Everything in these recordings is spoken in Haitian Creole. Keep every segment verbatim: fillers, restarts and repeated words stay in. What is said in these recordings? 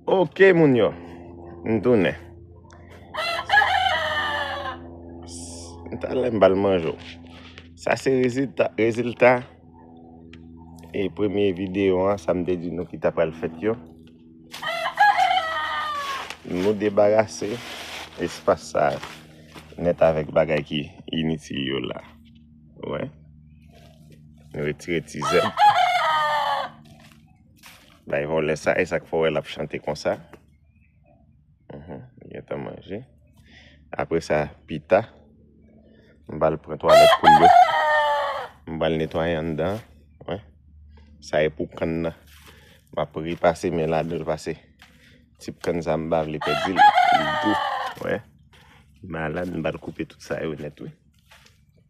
Ok, moun yo, m tounen. Talè m pral manje w. Sa se rezilta, rezilta e premye videyo an, sa m te di nou ki ta pral fèt yo. Nou debarase espas sa nèt avèk bagay ki initil yo la. Wè. Nou retire ti zèb. Bay vòlè sa, e sa k fè w wè l ap chante konsa. Mhm, li gentan manje. Apre sa, pita, m pral pran twalèt poul yo. M pral netwaye anndan. Wè. Sa e pou kann nan. M ap repase men ladan l pase. Tip kann sa m pa vle pèdi l. Li gou. Wè. Li malad, m pral koupe tout sa yo nèt, wi.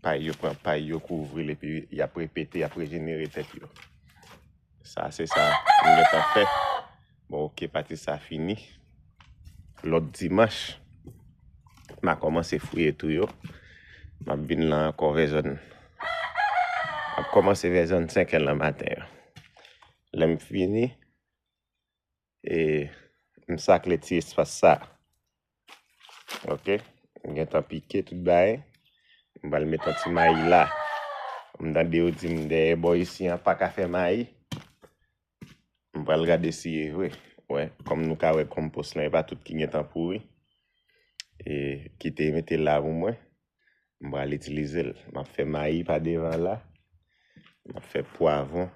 Pay yo pran pay yo kouvri l epi y ap repete, y ap rejenere tèt yo. Sa se sa m gentan fè. Bon, ok, pati sa fini. Lòt dimanch, m a kòmanse fouye tou yo. M ap vin la ankò vè zòn. M ap kòmanse vè zòn senkè nan maten yo. Lè m fini, e m sakle ti espas sa. Ok? M gentan pike tout bagay. M pral met yon ti mayi la. M tande yo di m dèyè bò isi an pa ka fè mayi. M pral gade si e vre. Wè, kòm nou ka wè konpòs lan, e pa tout ki gentan pouri. E ki te mete la pou mwen. M pral itilize l. M ap fè mayi pa devan la. M ap fè pwavwon.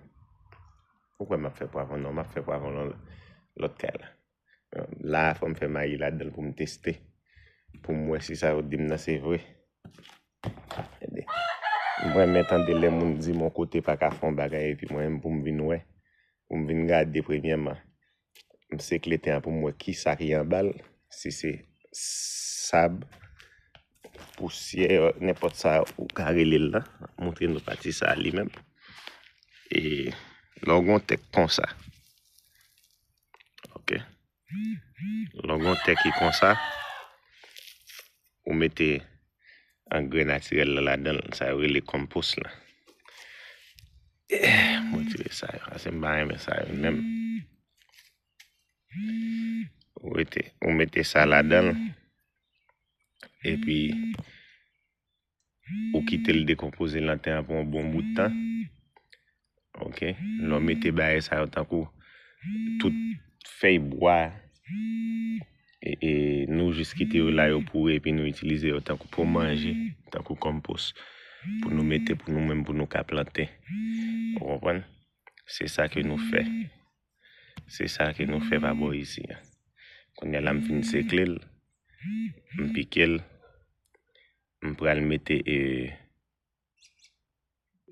Ou kwè m ap fè pwavwon? Non, m ap fè pwavwon lò-, lòt kay la. La, fò m fè mayi ladan l pou m teste. Pou m wè si sa yo di m nan se vre. Tande. M renmen tande lè moun di m yon kote pa ka fè yon bagay epi mwen menm pou m vin wè. Pou m vin gade premyèman. M sekle tè an pou m wè kisa ki anba l. Si se sab, pousyè, nenpòt sa ou ka rele l la. Montre nou pati sa li menm. E lè w gen yon tè k konsa. Ok. Lè w gen yon tè ki konsa, ou mete angrè natirèl la ladan l, sa yo rele konpòs la. Eh, mwen tire sa yo, paske m pa renmen sa yo menm. Ou mete, ou mete sa ladan l, epi ou kite l dekonpoze nan tè an pou yon bon bout tan. Ok? Lè w mete bagay sa yo tankou tout fèy bwa, e, e nou jis kite yo la, yo pouri, epi nou itilize yo tankou pou manje, tankou konpòs, pou nou mete pou nou menm, pou nou ka plante. Ou konprann? Se sa ke nou fè. Se sa ke nou fè pa bò isi a. Kounye a la, m fin sekle l, m pike l, m pral mete, e,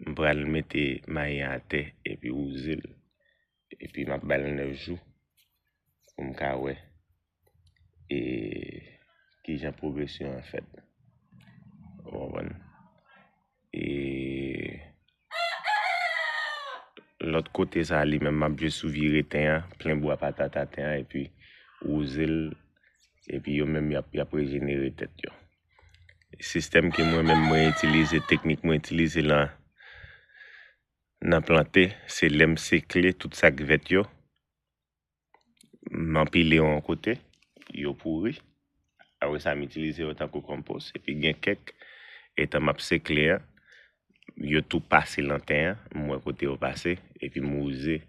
m pral mete mayi an atè epi wouze l. Epi m ap ba l nèf jou pou m ka wè, e, kijan pwogresyon an fèt. Ou konprann? E lòt kote sa a, li menm, m ap jis vire tè an, plen bwa patat atè an, epi wouze l, epi yo menm, y ap, y ap rejenere tèt yo. Sistèm ke mwen menm, mwen itilize, teknik mwen itilize lan, nan plante, se lè m sekle tout sa k vèt yo, m anpile yo yon kote, yo pouri. Apre sa, m itilize yo tankou konpòs. Epi gen kèk, etan m ap sekle an, yo tou pase lan tè an, m wè kote yo pase, epi m wouze,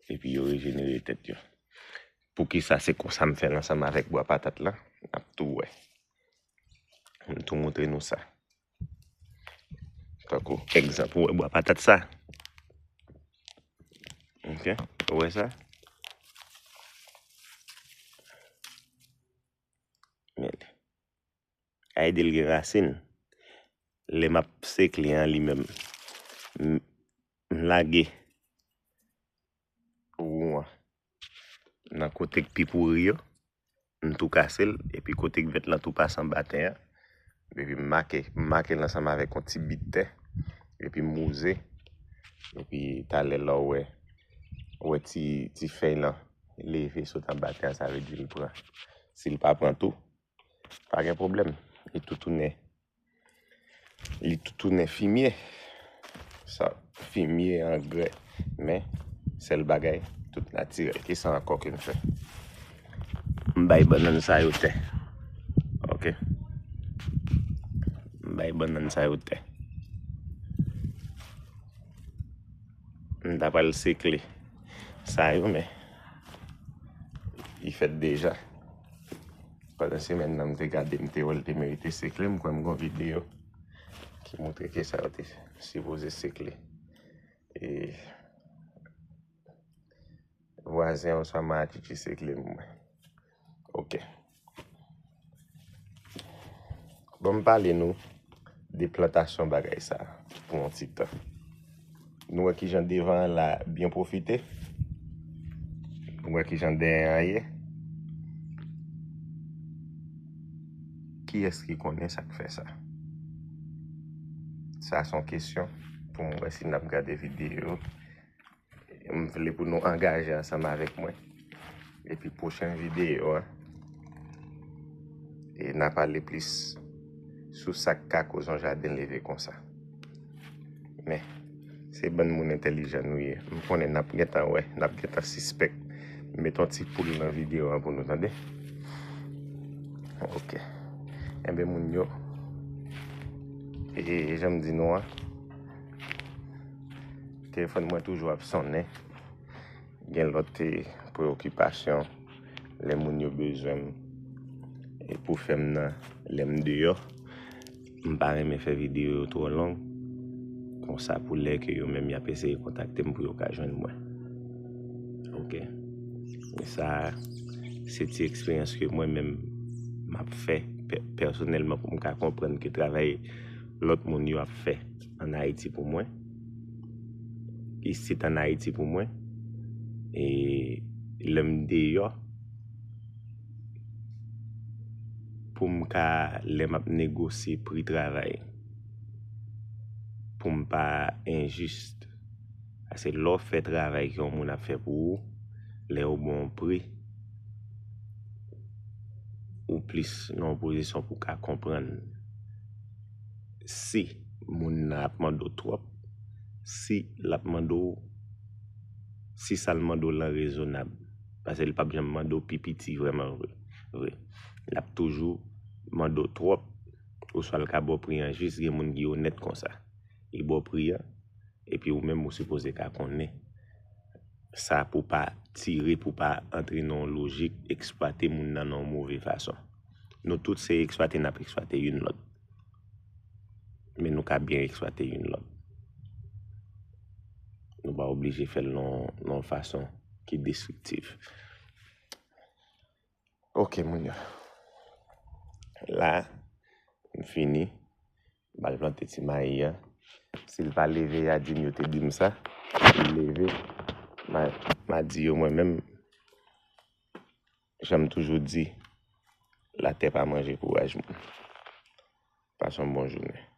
epi yo rejenere tèt yo. Poukisa se konsa m fè l ansanm avèk bwa patat la? N ap tou wè. M tou montre nou sa. Tankou egzanp, ou wè bwa patat sa? Ok, ou wè sa? Men li. Ay, di l gen rasin. Lè m ap sekle an li menm, m, m lage wou an nan kote k pi pouri yo, m tou kase l, epi kote k vèt lan tou pase anba tè an, epi m make, m make l ansanm avèk yon ti bit tè, epi m wouze, epi talè la w wè, w wè ti, ti fèy lan leve sot anba tè an, sa vle di l pran. Si l pa pran tou, pa gen pwoblèm. Li tou tounen, li tou tounen fimye. Sa, fimye, angrè. Men, sèl bagay, tout natirèl. Ki sa ankò ke m fè? M bay bannann sa yo tè. Ok. M bay bannann sa yo tè. M ta pral sekle sa yo, men li fèt deja. Pandan semèn nan, m te gade, m te wè l te merite sekle. M kwè m gon videyo ki montre ke sa yo te sipoze sekle. E vwazen an oswa Maatchitchi sekle m mwen. Ok. Bon, m pale nou de plantasyon bagay sa pou yon ti tan. Nou wè kijan devan an la byen pwofite. Nou wè kijan dèyè an ye. Kiyès ki konnen sa k fè sa? Sa se yon kesyon pou m wè si n ap gade videyo. M vle pou nou angaje ansanm avèk mwen. Epi pwochen videyo a, e n a pale plis sou sa k ka koz yon jaden leve konsa. Men, se bann moun entèlijan nou ye. M konnen n ap gentan wè, n ap gentan sispèk. M met yon ti poul nan videyo a pou nou, tande. Ok. Enben, moun yo, e jan m di nou an, telefòn mwen toujou ap sonnen. Gen lòt, eh, preyokipasyon lè moun yo bezwen m, e pou fè m nan lè m deyò. M pa renmen fè videyo yo twò long, konsa pou lè ke yo menm y ap eseye kontakte m pou yo ka jwenn mwen. Ok. Men sa, se ti eksperyans ke mwen menm m ap fè pè-, pèsonèlman pou m ka konprann ke travay lòt moun yo ap fè ann Ayiti pou mwen, isit ann Ayiti pou mwen, e lè m deyò, pou m ka, lè m ap negosye pri travay, pou m pa enjis. Paske lè w fè travay ke yon moun ap fè pou ou, lè yo ba w yon pri, ou plis nan yon pozisyon pou w ka konprann si moun nan ap mande w twòp, si l ap mande w, si sa l mande w lan rezonab. Paske l p ap janm mande w pi piti vrèman vre. Vre. L ap toujou mande w twòp, oswa l ka ba w pri an jis, gen moun ki onèt konsa. Li ba w pri an, epi ou menm ou sipoze ka konnen sa pou pa tire, pou pa antre nan yon lojik eksplwate moun nan nan yon move fason. Nou tout se eksplwate n ap eksplwate youn lòt. Men nou ka byen eksplwate youn lòt. Nou pa oblije fè l nan, nan yon fason ki destriktif. Ok, moun yo. La, m fini. M al plante ti mayi an. Si l pa leve, ya di m yo te di m sa. Si l leve, m a, m a di yo mwen menm, jan m toujou di, latè pa manje kouraj moun. Pase yon bon jounen.